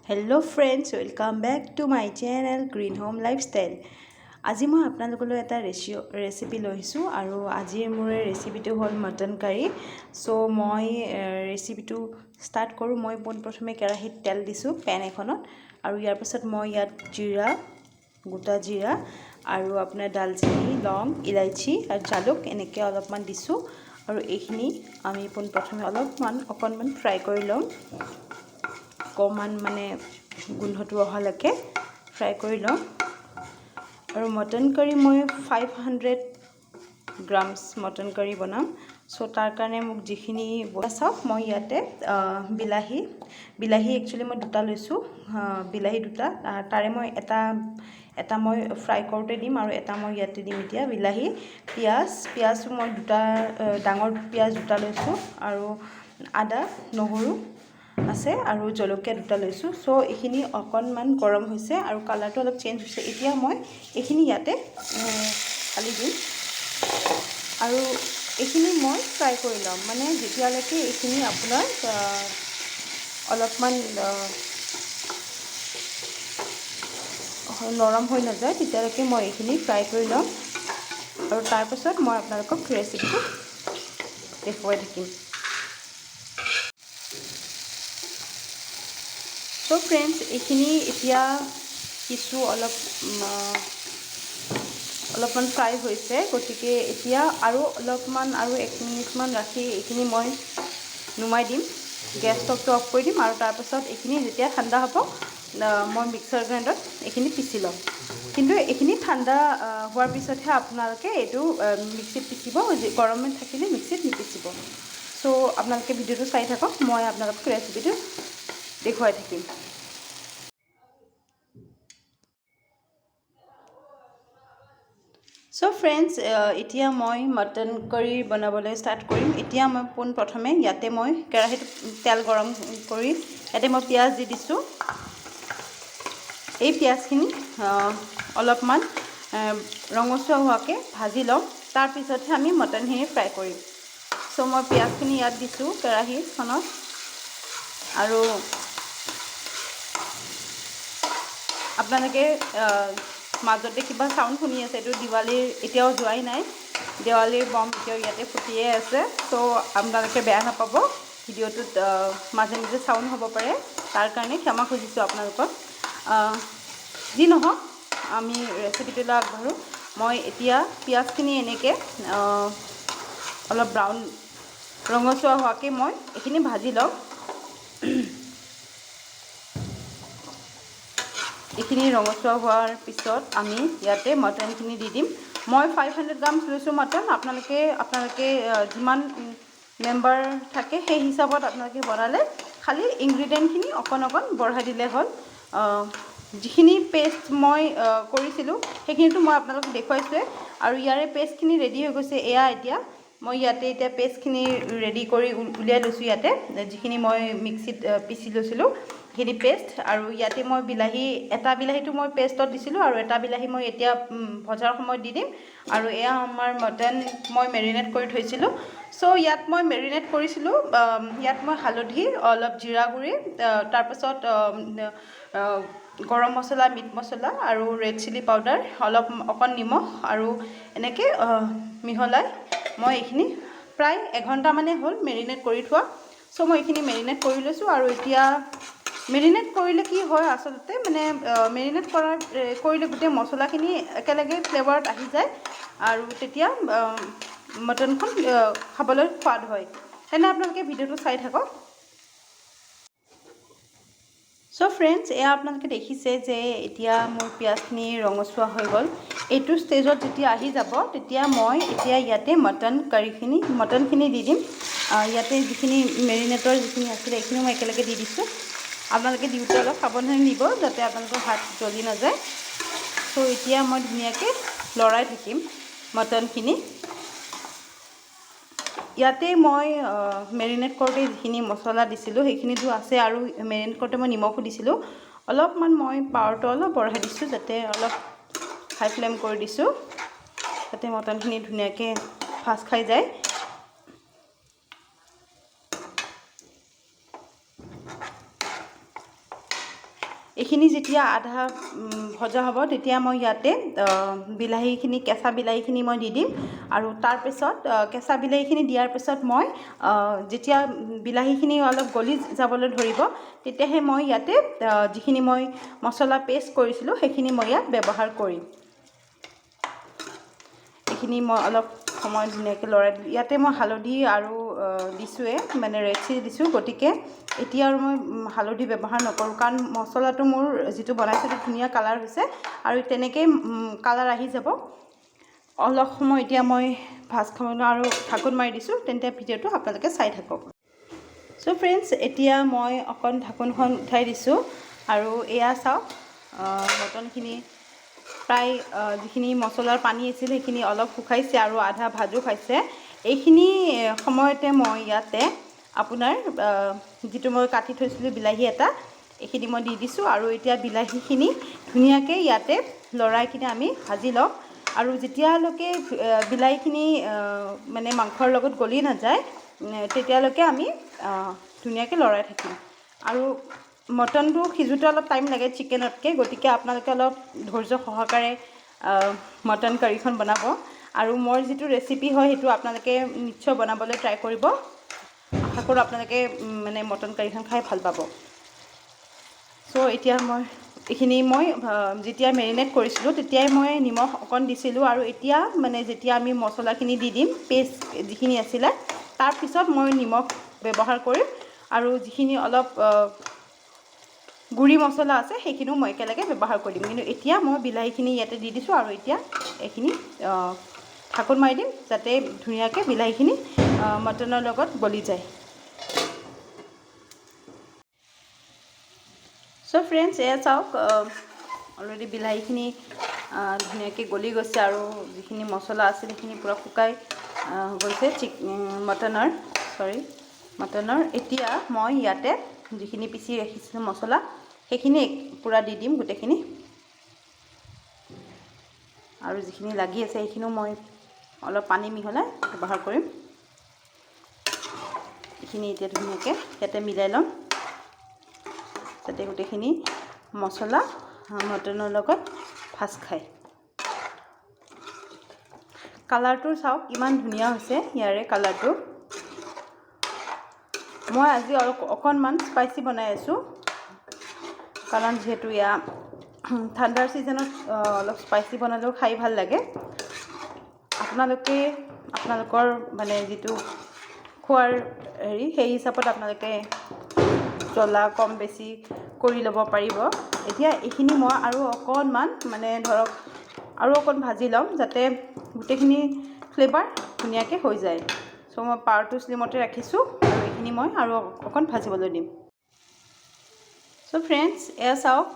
Hello friends, welcome back to my channel Green Home Lifestyle. আজি মই আপোনালোকলৈ এটা ৰেচিপি লৈ আহিছোঁ আৰু আজিৰ মোৰ ৰেচিপিটো হ'ল মটন কাৰী। চ' মই ৰেচিপিটো ষ্টাৰ্ট কৰোঁ। মই পোনপ্ৰথমে কেৰাহীত তেল দিছোঁ পেন এখনত আৰু ইয়াৰ পাছত মই ইয়াত জিৰা, গোটা জিৰা আৰু আপোনাৰ ডালচেনি, লং, ইলাচি আৰু জালুক এনেকৈ অলপমান দিছোঁ আৰু এইখিনি আমি পোনপ্ৰথমে অলপমান অকণমান ফ্ৰাই কৰি ল'ম। অকণমান মানে গোন্ধটো অহালৈকে ফ্ৰাই কৰি ল'ম। আৰু মটন কাৰী মই 500 গ্ৰামছ মটন কাৰী বনাম। চ' তাৰ কাৰণে মোক যিখিনি, চাওক, মই ইয়াতে বিলাহী একচুৱেলি মই দুটা লৈছোঁ। বিলাহী দুটা, তাৰে মই এটা এটা মই ফ্ৰাই কৰোঁতে দিম আৰু এটা মই ইয়াতে দিম। এতিয়া বিলাহী, পিঁয়াজ, পিঁয়াজো মই দুটা, ডাঙৰ পিঁয়াজ দুটা লৈছোঁ আৰু আদা, নহৰু আছে আৰু জলকীয়া দুটা লৈছোঁ। চ' এইখিনি অকণমান গৰম হৈছে আৰু কালাৰটো অলপ চেঞ্জ হৈছে। এতিয়া মই এইখিনি ইয়াতে ঢালি দিম আৰু এইখিনি মই ফ্ৰাই কৰি ল'ম, মানে যেতিয়ালৈকে এইখিনি আপোনাৰ অলপমান নৰম হৈ নাযায়, তেতিয়ালৈকে মই এইখিনি ফ্ৰাই কৰি ল'ম আৰু তাৰপাছত মই আপোনালোকক ৰেচিপিটো দেখুৱাই থাকিম। চ' ফ্ৰেণ্ডছ, এইখিনি এতিয়া কিছু অলপমান ফ্ৰাই হৈছে। গতিকে এতিয়া আৰু অলপমান, আৰু 1 মিনিটমান ৰাখি এইখিনি মই নুমাই দিম, গেছ ষ্টভটো অফ কৰি দিম আৰু তাৰপাছত এইখিনি যেতিয়া ঠাণ্ডা হ'ব, মই মিক্সাৰ গ্ৰাইণ্ডাৰত এইখিনি পিচি ল'ম। কিন্তু এইখিনি ঠাণ্ডা হোৱাৰ পিছতহে আপোনালোকে এইটো মিক্সিত পিচিব, গৰমে থাকিলে মিক্সিত নিপিচিব। চ' আপোনালোকে ভিডিঅ'টো চাই থাকক, মই আপোনালোকক ৰেচিপিটো দেখুৱাই থাকিম। চ' ফ্ৰেণ্ডছ, এতিয়া মই মটন কাৰী বনাবলৈ ষ্টাৰ্ট কৰিম। এতিয়া মই পোনপ্ৰথমে ইয়াতে মই কেৰাহীত তেল গৰম কৰি ইয়াতে মই পিঁয়াজ দি দিছোঁ। এই পিঁয়াজখিনি অলপমান ৰঙচুৱা হোৱাকৈ ভাজি ল'ম, তাৰপিছতহে আমি মটনখিনি ফ্ৰাই কৰিম। চ' মই পিঁয়াজখিনি ইয়াত দিছোঁ কেৰাহীখনত আৰু আপোনালোকে মাজতে কিবা চাউণ্ড শুনি আছে, এইটো দিৱালীৰ এতিয়াও যোৱাই নাই, দেৱালীৰ বম এতিয়াও ইয়াতে ফুটিয়ে আছে। চ' আপোনালোকে বেয়া নাপাব, ভিডিঅ'টোত মাজে মাজে চাউণ্ড হ'ব পাৰে, তাৰ কাৰণে ক্ষমা খুজিছোঁ আপোনালোকক। যি নহওক, আমি ৰেচিপিটোলৈ আগবাঢ়োঁ। মই এতিয়া পিঁয়াজখিনি এনেকৈ অলপ ব্ৰাউন, ৰঙচুৱা হোৱাকৈ মই এইখিনি ভাজি লওঁ। এইখিনি ৰঙচুৱা হোৱাৰ পিছত আমি ইয়াতে মটনখিনি দি দিম। মই 500 গ্ৰামছ লৈছোঁ মটন। আপোনালোকে যিমান মেম্বাৰ থাকে, সেই হিচাপত আপোনালোকে বনালে খালী ইনগ্ৰিডিয়েণ্টখিনি অকণ অকণ বঢ়াই দিলে হ'ল। যিখিনি পেষ্ট মই কৰিছিলোঁ, সেইখিনিতো মই আপোনালোকক দেখুৱাইছোঁৱে আৰু ইয়াৰে পেষ্টখিনি ৰেডি হৈ গৈছে। এয়া এতিয়া মই ইয়াতে এতিয়া পেষ্টখিনি ৰেডি কৰি উলিয়াই লৈছোঁ। ইয়াতে যিখিনি মই মিক্সিত পিচি লৈছিলোঁ, সেইখিনি পেষ্ট আৰু ইয়াতে মই বিলাহী, এটা বিলাহীটো মই পেষ্টত দিছিলোঁ আৰু এটা বিলাহী মই এতিয়া ভজাৰ সময়ত দি দিম। আৰু এয়া আমাৰ মটন মই মেৰিনেট কৰি থৈছিলোঁ। চ' ইয়াত মই মেৰিনেট কৰিছিলোঁ, ইয়াত মই হালধি অলপ, জিৰা গুড়ি, তাৰপাছত গৰম মছলা, মিট মছলা আৰু ৰেড চিলি পাউডাৰ অলপ, অকণ নিমখ আৰু এনেকৈ মিহলাই মই এইখিনি প্ৰায় এঘণ্টামানেই হ'ল মেৰিনেট কৰি থোৱা। চ' মই এইখিনি মেৰিনেট কৰি লৈছোঁ। আৰু এতিয়া মেৰিনেট কৰিলে কি হয় আচলতে, মানে মেৰিনেট কৰিলে গোটেই মছলাখিনি একেলগে ফ্লেভাৰত আহি যায় আৰু তেতিয়া মটনখন খাবলৈ সোৱাদ হয়। তেনে আপোনালোকে ভিডিঅ'টো চাই থাকক। চ' ফ্ৰেণ্ডছ, এয়া আপোনালোকে দেখিছে যে এতিয়া মোৰ পিঁয়াজখিনি ৰঙচুৱা হৈ গ'ল। এইটো ষ্টেজত যেতিয়া আহি যাব, তেতিয়া মই এতিয়া ইয়াতে মটন কাৰীখিনি, মটনখিনি দি দিম। ইয়াতে যিখিনি মেৰিনেটৰ যিখিনি আছিলে, এইখিনিও মই একেলগে দি দিছোঁ। আপোনালোকে দিওঁতে অলপ সাৱধানে দিব, যাতে আপোনালোকৰ হাত জ্বলি নাযায়। চ' এতিয়া মই ধুনীয়াকৈ লৰাই থাকিম মটনখিনি। ইয়াতে মই মেৰিনেট কৰোঁতে যিখিনি মছলা দিছিলোঁ, সেইখিনিতো আছে আৰু মেৰিনেট কৰোঁতে মই নিমখো দিছিলোঁ অলপমান। মই পাৱাৰটো অলপ বঢ়াই দিছোঁ, যাতে অলপ হাই ফ্লেম কৰি দিছোঁ, যাতে মটনখিনি ধুনীয়াকৈ ভাজ খাই যায়। এইখিনি যেতিয়া আধা ভজা হ'ব, তেতিয়া মই ইয়াতে বিলাহীখিনি, কেঁচা বিলাহীখিনি মই দি দিম। আৰু তাৰপিছত কেঁচা বিলাহীখিনি দিয়াৰ পিছত মই যেতিয়া বিলাহীখিনি অলপ গলি যাবলৈ ধৰিব, তেতিয়াহে মই ইয়াতে যিখিনি মই মছলা পেষ্ট কৰিছিলোঁ, সেইখিনি মই ইয়াত ব্যৱহাৰ কৰিম। এইখিনি মই অলপ সময় ধুনীয়াকৈ লৰাই দিলোঁ। ইয়াতে মই হালধি আৰু দিছোঁৱে, মানে ৰেড চিলি দিছোঁ। গতিকে এতিয়া আৰু মই হালধি ব্যৱহাৰ নকৰোঁ, কাৰণ মছলাটো মোৰ যিটো বনাইছোঁ সেইটো ধুনীয়া কালাৰ হৈছে আৰু তেনেকেই কালাৰ আহি যাব। অলপ সময় এতিয়া মই ভাজ খাব আৰু ঢাকোন মাৰি দিছোঁ। তেন্তে ভিডিঅ'টো আপোনালোকে চাই থাকক। চ' ফ্ৰেণ্ডছ, এতিয়া মই অকণ ঢাকোনখন উঠাই দিছোঁ আৰু এয়া চাওক, মটনখিনি প্ৰায় যিখিনি মছলাৰ পানী আছিল সেইখিনি অলপ শুকাইছে আৰু আধা ভাজো খাইছে। এইখিনি সময়তে মই ইয়াতে আপোনাৰ যিটো মই কাটি থৈছিলোঁ বিলাহী এটা, এইখিনি মই দি দিছোঁ। আৰু এতিয়া বিলাহীখিনি ধুনীয়াকৈ ইয়াতে লৰাই কিনে আমি ভাজি ল'ম। আৰু যেতিয়ালৈকে বিলাহীখিনি মানে মাংসৰ লগত গলি নাযায়, তেতিয়ালৈকে আমি ধুনীয়াকৈ লৰাই থাকিম। আৰু মটনটো সিজোঁতে অলপ টাইম লাগে চিকেনতকৈ, গতিকে আপোনালোকে অলপ ধৈৰ্য সহকাৰে মটন কাৰীখন বনাব। আৰু মোৰ যিটো ৰেচিপি হয়, সেইটো আপোনালোকে নিশ্চয় বনাবলৈ ট্ৰাই কৰিব। আশা কৰোঁ আপোনালোকে মানে মটন কাৰীখন খাই ভাল পাব। চ' এতিয়া মই এইখিনি মই যেতিয়া মেৰিনেট কৰিছিলোঁ, তেতিয়াই মই নিমখ অকণ দিছিলোঁ। আৰু এতিয়া মানে যেতিয়া আমি মছলাখিনি দি দিম, পেষ্ট যিখিনি আছিলে, তাৰপিছত মই নিমখ ব্যৱহাৰ কৰিম। আৰু যিখিনি অলপ গুড়ি মছলা আছে, সেইখিনিও মই একেলগে ব্যৱহাৰ কৰি দিম। কিন্তু এতিয়া মই বিলাহীখিনি ইয়াতে দি দিছোঁ আৰু এতিয়া এইখিনি ঢাকোন মাৰি দিম, যাতে ধুনীয়াকৈ বিলাহীখিনি মটনৰ লগত গলি যায়। চ' ফ্ৰেণ্ডছ, এয়া চাওক, অলৰেডি বিলাহীখিনি ধুনীয়াকৈ গলি গৈছে আৰু যিখিনি মছলা আছিল সেইখিনি পূৰা শুকাই গৈছে মটনৰ, চৰি, মটনৰ। এতিয়া মই ইয়াতে যিখিনি পিচি ৰাখিছিলোঁ মছলা, সেইখিনি পূৰা দি দিম গোটেইখিনি। আৰু যিখিনি লাগি আছে, সেইখিনিও মই অলপ পানী মিহলাই ব্যৱহাৰ কৰিম। এইখিনি এতিয়া ধুনীয়াকৈ ইয়াতে মিলাই ল'ম, যাতে গোটেইখিনি মছলা মটনৰ লগত ভাজ খায়। কালাৰটো চাওক, ইমান ধুনীয়া হৈছে ইয়াৰে কালাৰটো। মই আজি অলপ অকণমান স্পাইচি বনাই আছোঁ, কাৰণ যিহেতু এয়া ঠাণ্ডাৰ ছিজনত অলপ স্পাইচি বনালেও খাই ভাল লাগে। আপোনালোকে আপোনালোকৰ মানে যিটো খোৱাৰ হেৰি, সেই হিচাপত আপোনালোকে জ্বলা কম বেছি কৰি ল'ব পাৰিব। এতিয়া এইখিনি মই আৰু অকণমান মানে ধৰক আৰু অকণ ভাজি ল'ম, যাতে গোটেইখিনি ফ্লেভাৰ ধুনীয়াকৈ হৈ যায়। চ' মই পাৱাৰটো শ্লিমতে ৰাখিছোঁ আৰু এইখিনি মই আৰু অকণ ভাজিবলৈ দিম। চ' ফ্ৰেণ্ডছ, এয়া চাওক,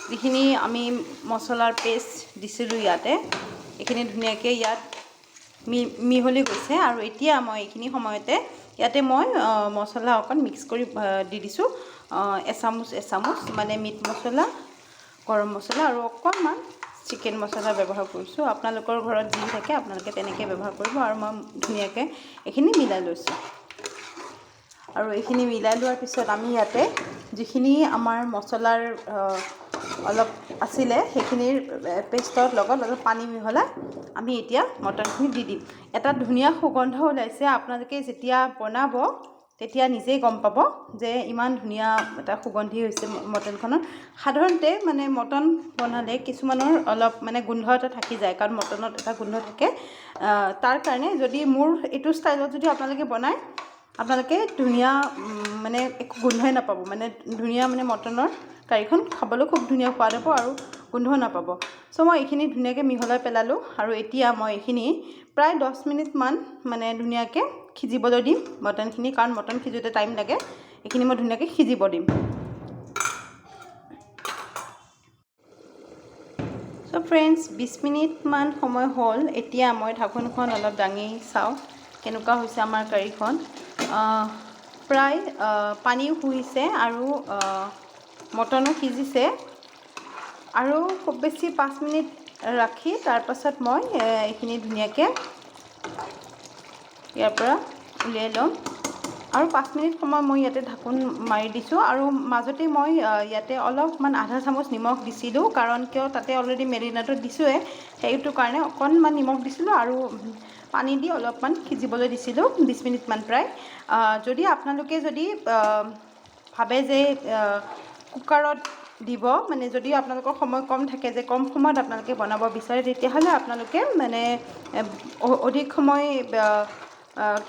যিখিনি আমি মছলাৰ পেষ্ট দিছিলোঁ ইয়াতে, এইখিনি ধুনীয়াকৈ ইয়াত মিহলি গৈছে। আৰু এতিয়া মই এইখিনি সময়তে ইয়াতে মই মছলা অকণ মিক্স কৰি দি দিছোঁ। এচামুচ এচামুচ মানে মিট মছলা, গৰম মছলা আৰু অকণমান চিকেন মছলা ব্যৱহাৰ কৰিছোঁ। আপোনালোকৰ ঘৰত যি থাকে, আপোনালোকে তেনেকৈ ব্যৱহাৰ কৰিব। আৰু মই ধুনীয়াকৈ এইখিনি মিলাই লৈছোঁ। আৰু এইখিনি মিলাই লোৱাৰ পিছত আমি ইয়াতে যিখিনি আমাৰ মছলাৰ অলপ আছিলে, সেইখিনিৰ পেষ্টৰ লগত অলপ পানী মিহলাই আমি এতিয়া মটনখিনি দি দিম। এটা ধুনীয়া সুগন্ধ ওলাইছে। আপোনালোকে যেতিয়া বনাব, তেতিয়া নিজেই গম পাব যে ইমান ধুনীয়া এটা সুগন্ধি হৈছে মটনখনৰ। সাধাৰণতে মানে মটন বনালে কিছুমানৰ অলপ মানে গোন্ধ এটা থাকি যায়, কাৰণ মটনত এটা গোন্ধ থাকে। তাৰ কাৰণে যদি মোৰ এইটো ষ্টাইলত যদি আপোনালোকে বনায়, আপোনালোকে ধুনীয়া মানে একো গোন্ধই নাপাব। মানে ধুনীয়া মানে মটনৰ কাৰীখন খাবলৈ খুব ধুনীয়া সোৱাদ হ'ব আৰু গোন্ধও নাপাব। চ' মই এইখিনি ধুনীয়াকৈ মিহলাই পেলালোঁ। আৰু এতিয়া মই এইখিনি প্ৰায় 10 মিনিটমান মানে ধুনীয়াকৈ সিজিবলৈ দিম মটনখিনি, কাৰণ মটন সিজোঁতে টাইম লাগে। এইখিনি মই ধুনীয়াকৈ সিজিব দিম। চ' ফ্ৰেণ্ডছ, 20 মিনিটমান সময় হ'ল। এতিয়া মই ঢাকোনখন অলপ দাঙি চাওঁ কেনেকুৱা হৈছে আমাৰ কাৰীখন। প্ৰায় পানীও শুহিছে আৰু মটনো সিজিছে। আৰু খুব বেছি 5 মিনিট ৰাখি তাৰপাছত মই এইখিনি ধুনীয়াকৈ ইয়াৰ পৰা উলিয়াই ল'ম। আৰু 5 মিনিট সময় মই ইয়াতে ঢাকোন মাৰি দিছোঁ। আৰু মাজতে মই ইয়াতে অলপমান আধা চামুচ নিমখ দিছিলোঁ। কাৰণ কিয়, তাতে অলৰেডি মেৰিনেটত দিছোঁৱে, সেইটো কাৰণে অকণমান নিমখ দিছিলোঁ আৰু পানী দি অলপমান সিজিবলৈ দিছিলোঁ 20 মিনিটমান প্ৰায়। যদি আপোনালোকে যদি ভাবে যে কুকাৰত দিব, মানে যদি আপোনালোকৰ সময় কম থাকে, যে কম সময়ত আপোনালোকে বনাব বিচাৰে, তেতিয়াহ'লে আপোনালোকে মানে অধিক সময়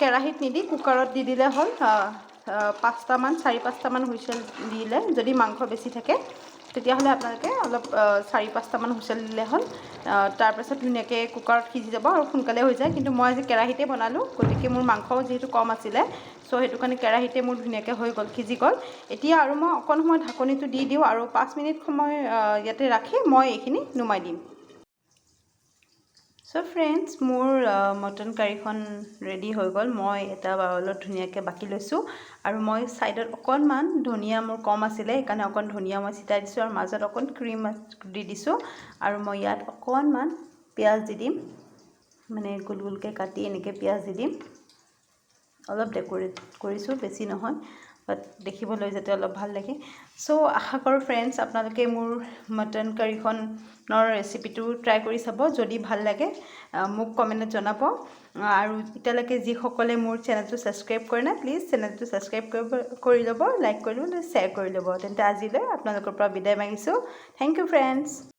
কেৰাহীত নিদি কুকাৰত দি দিলে হ'ল। পাঁচটামান, চাৰি পাঁচটামান হুইচেল দিলে, যদি মাংস বেছি থাকে, তেতিয়াহ'লে আপোনালোকে অলপ চাৰি পাঁচটামান হুইচেল দিলে হ'ল। তাৰপাছত ধুনীয়াকৈ কুকাৰত সিজি যাব আৰু সোনকালে হৈ যায়। কিন্তু মই আজি কেৰাহীতে বনালোঁ, গতিকে মোৰ মাংসও যিহেতু কম আছিলে, চ' সেইটো কাৰণে কেৰাহীতে মোৰ ধুনীয়াকৈ হৈ গ'ল, সিজি গ'ল। এতিয়া আৰু মই অকণ সময় ঢাকনিটো দি দিওঁ আৰু 5 মিনিট সময় ইয়াতে ৰাখি মই এইখিনি নুমাই দিম। চ' ফ্ৰেণ্ডছ, মোৰ মটন কাৰীখন ৰেডি হৈ গ'ল। মই এটা বাউলত ধুনীয়াকৈ বাকি লৈছোঁ আৰু মই ছাইডত অকণমান ধনিয়া, মোৰ কম আছিলে, সেইকাৰণে অকণ ধনিয়া মই ছিটাই দিছোঁ আৰু মাজত অকণ ক্ৰীম দি দিছোঁ। আৰু মই ইয়াত অকণমান পিঁয়াজ দি দিম, মানে গোল গোলকৈ কাটি এনেকৈ পিঁয়াজ দি দিম। অলপ ডেক'ৰেট কৰিছোঁ, বেছি নহয়, বাট দেখিবলৈ যাতে অলপ ভাল লাগে। চ' আশা কৰোঁ ফ্ৰেণ্ডছ, আপোনালোকে মোৰ মটন কাৰীখনৰ ৰেচিপিটো ট্ৰাই কৰি চাব। যদি ভাল লাগে, মোক কমেণ্টত জনাব। আৰু এতিয়ালৈকে যিসকলে মোৰ চেনেলটো ছাবস্ক্ৰাইব কৰে নাই, প্লিজ চেনেলটো ছাবস্ক্ৰাইব কৰি ল'ব, লাইক কৰি ল'ব, শ্বেয়াৰ কৰি ল'ব। তেন্তে আজিলৈ আপোনালোকৰ পৰা বিদায় মাগিছোঁ। Thank you, friends.